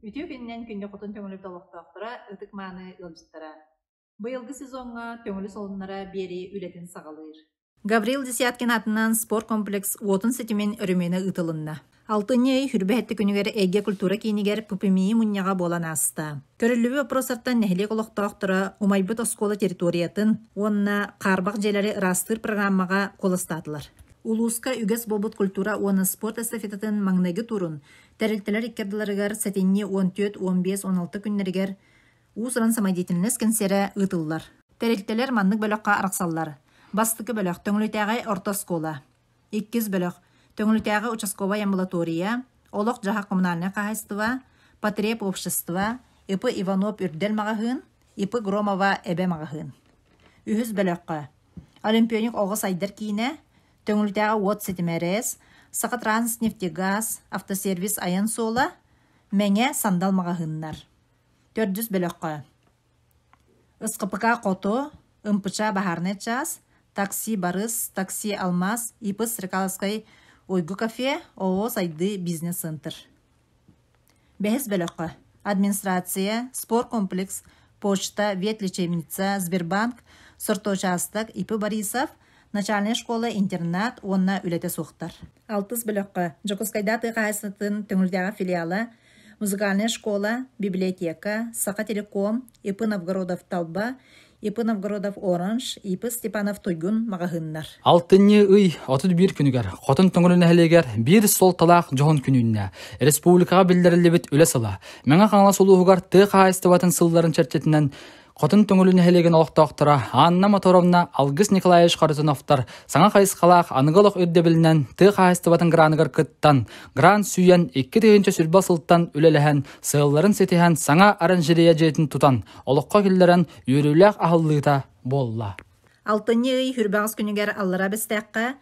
Үтүө күнүнэн күндү хотун Төҥүлү олохтоохторо, ытык-мааны ыалдьыттара! Быйылгы сезоҥҥа Төҥүлү солуннара биэрии үлэтин саҕалыыр. Гаврил Десяткин аатынан спорткомплекс уотун ситимин өрөмүөнэ ыытылынна. Алтынньы ый хүрбэһэтти күнүгэр Эйгэ культура киинигэр ППМИ мунньаҕа буолан ааста. Көрүллүбүт боппуруостартан нэһилиэк олохтоохторо умайбыт оскуола территориятын уонна хаарбах дьиэлэри ыраастыыр программаҕа куоластаатылар. Улууска үгэс буолбут культура уонна спорт эстафетатын маҥнайгы туурун тэрилтэлэр икки ардыларыгар сэтинньи 14, 15, 16 күннэригэр Уус-уран самодеятельность кэнсиэрэ ыытыллар. Тэрилтэлэр маннык бөлөххө арахсаллар. Бастакы бөлөх Төҥүлүтээҕи орто оскуола. Иккис бөлөх Төҥүлүтээҕи участковай амбулатория, олох-дьаһах коммунальнай хаһаайыстыба, потреб-общество, ИП Иванов Үрдэл маҕаһыын, ИП Громова Эбэ маҕаһыын. Үһүс бөлөххө Олимпионик оҕо сайдар киинэ, Төҥүлүтээҕи уот ситимэ РЭС, Сахатранснефтегаз, автосервис айан суола, Мэҥэ Сандал маҕаһыыннар. Төрдүс бөлөххө СКПК Хоту, МПЧ Баһаарынай чаас, Такси Барыс, Такси Алмаз, ИП Стрекаловскай Уйгу кафе, ООО Сайдыы бизнес-центр. Бэһис бөлөххө администрация, спорткомплекс, почта, ветлечебница, Сбербанк, сортоучасток, ИП Борисов, начальная школа-интернат уонна үлэтэ суохтар. Алтыс бөлөххө Дьокуускайдаа тыа хаһаайыстыбатын Төҥүлүтээҕи филиала, музыкальная школа, библиотека, Сахателеком, ИП Новгородов Талба, ИП Новгородов Оранж, ИП Степанов Туйгун маҕаһыыннар. Алтынньы ый 31 күнүгэр Хотун Төҥүлү нэһилиэгэр биир суолталаах дьоһун күн үүннэ. Республикаҕа биллэриллибит үлэ сыла. Мэҥэ Хаҥалас улууһугар тыа хаһаайыстыбатын сылларын чэрчитинэн Хотун Төҥүлү нэһилиэгин олохтоохторо Анна Моторовна, Алгыс Николаевич Харитоновтар саҥа хайысхалаах аныгы олох ирдэбилинэн тыа хаһаайыстыбатын граныгар кыттан, грант сүүйэн 2020 сылтан үлэлэһэн, сыалларын ситиһэн саҥа оранжерея дьиэтин тутан, олоххо киллэрэн үөрүүлээх аһыллыыта буолла. Алтынньы ый Хүрбэҕис күнүгэр Аллараа Бэстээххэ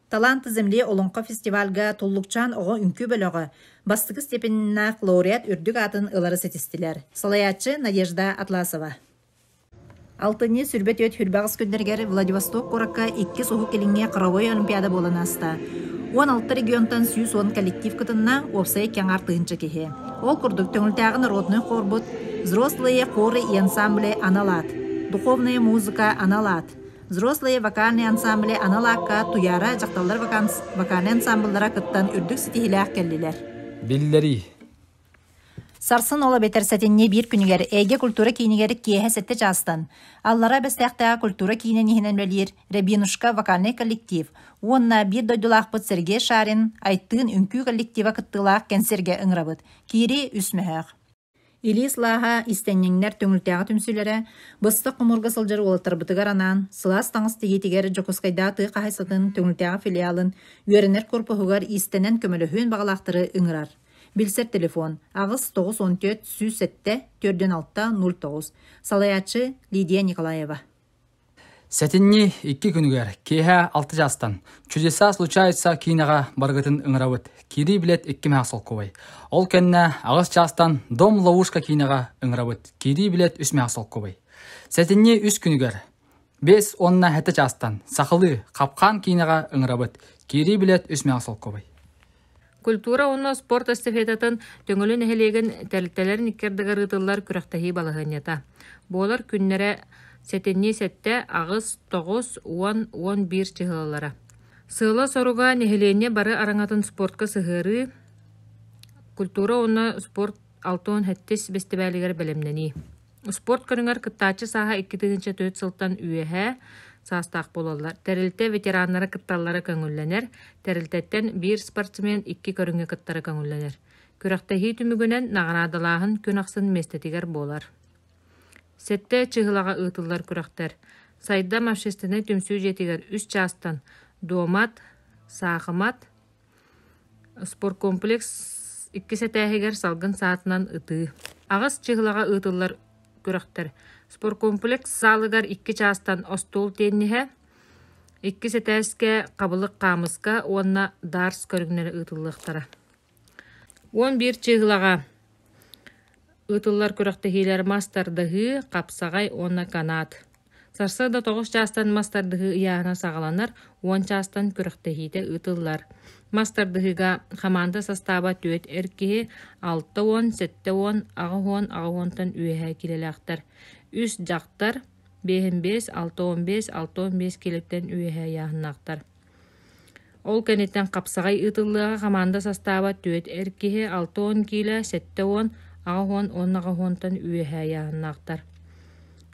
Таланты земли олоҥхо фестивальга Туллукчаан оҕо үҥкүү бөлөҕө бастакы степеннээх лауреат үрдүк аатын ылары ситистилэр. Салайааччы Надежда Атласова. Алтынньы сүрбэ түөрт хүрбэҕис күннэригэр Владивосток куоракка иккис Уһук Илиҥҥи хоровой олимпиада буолан ааста. 16 регионтан 110 коллектив кытынна, уопсай кэҥ тыһыынча киһи. Ол курдук Төҥүлтээҕи народнай хорбут «Взрослые хоры и ансамбли анал аат», «Духовная музыка анал аат», Взрослые вокальные ансамбли анал аакка Туйаара дьахталлар вокальнай ансамбллара кыттан үрдүк ситиһиилээх кэллилэр. Биллэрии. Сарсын ол эбэтэр сэтинньи биир күнүгэр Эйгэ культура киинигэр киэһэ сэттэ чаастан Аллараа Бэстээхтээҕи культура киинин иһинэн үлэлиир Рябинушка вокальнай коллектив уонна биир дойдулаахпыт Сергей Шарин Айтыын үҥкүү коллектива кыттыылаах кэнсиэргэ ыҥырабыт. Киирии үс мөһөөх. Илии сылааһа истэнньэҥнэр Төҥүлтээҕи түмсүүлэрэ быстах хомуурга сылдьар уолаттарбытыгар анаан сылаас таҥас тигиитигэр Дьокуускайдааҕы тыа хаһаайыстыбатын Төҥүлтээҕи филиалын үөрэнэр корпуһугар иистэнэн көмөлөһүөн баҕалаахтары ыҥырар. Билсэр телефон 8 94 107 46 09. Салайааччы Лидия Николаева. Сэтинньи икки күнүгэр киэһэ алта чаастан «Чудеса случаются» киинэҕэ барыгытын ыҥырабыт. Киирии билет икки мэһэ солкуобай. Ол кэннэ аҕыс чаастан «Дом ловушка» киинэҕэ ыҥырабыт. Киирии билет үс мэһэ солкуобай. Сэтинньи үс күнүгэр биэс уонна сэттэ чаастан сахалыы «Хапкаан» киинэҕэ ыҥырабыт. Киирии билет үс мэһэ солкуобай. Культура уонна спорт эстафетатын Төҥүлү нэһилиэгин тэрилтэлэрин икки ардыгар ыытыллар күрэхтэһии балаһыанньата. Буолар күннэрэ сэтинньи сэттэ, аҕыс, тоҕус, уон, уон биир чыһылалара. Сыала-соруга нэһилиэнньэ бары араҥатын спортка сыһыарыы, культура уонна спорт алта уон сэттис бэстибээлигэр бэлэмнэнии. Спорт көрүҥэр кыттааччы сааһа 2004 сылтан үөһээ саастаах буолаллар. Тэрилтэ ветераннара кытталлара көҥүллэнэр. Тэрилтэттэн биир спортсмен икки көрүҥҥэ кыттара көҥүллэнэр. Күрэхтэһии түмүгүнэн наҕараадалааһын күн ахсын миэстэтигэр буолар. Сэттэ чыһылаҕа ыытыллар күрэхтэр. Сайдам общественнай түмсүү дьиэтигэр үс чаастан дуомат, саахымат, Спорткомплекс иккис этээһигэр салгын саатынан ытыы. Аҕыс чыһылаҕа ыытыллар күрэхтэр. Спорткомплекс саалыгар икки чаастан остуол тиэнниһэ, иккис этээскэ хабылык хаамыска уонна дартс көрүҥнэрэ ыытыллыахтара. Уон биир чыһылаҕа ыытыллар күрэхтэһиилэр мас тардыһыы, хапсаҕай уонна канат. Сарсыарда тоҕус чаастан мас тардыһыы ыйааһына саҕаланар, уон чаастан күрэхтэһиитэ ыытыллар. Мас тардыһыыга хамаанда састааба түөрт эр киһи, 60, 70, 80, 80-тан үөһээ киилэлээхтэр. Үс дьахтар, 55, 65, 65 киилэттэн үөһээ ыйааһыннаахтар. Ол кэнниттэн хапсаҕай ыытыллыаҕа хамаанда састааба түөрт эр киһи, 60 киилэ, 70, 80 уонна 80-тан үөһээ ыйааһыннаахтар.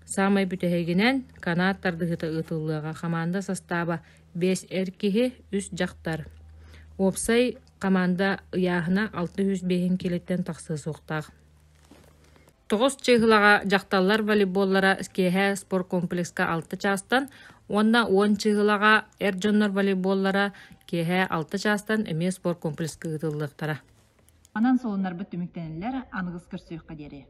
Саамай бүтэһигинэн канаат тардыһыыта ыытыллыаҕа хамаанда састааба биэс эр киһи, үс дьахтар. Уопсай хамаанда ыйааһына 605 киилэттэн тахсыа суохтаах. Тоҕус чыыһылаҕа дьахталлар волейболлара киэһэ спорткомплекска алта чаастан уонна уон чыыһылаҕа эр дьоннор волейболлара киэһэ алта чаастан эмиэ спорткомплекска ыытыллыахтара. Манан солуннарбыт түмүктэнэллэр, аныгыс көрсүөххэ диэри.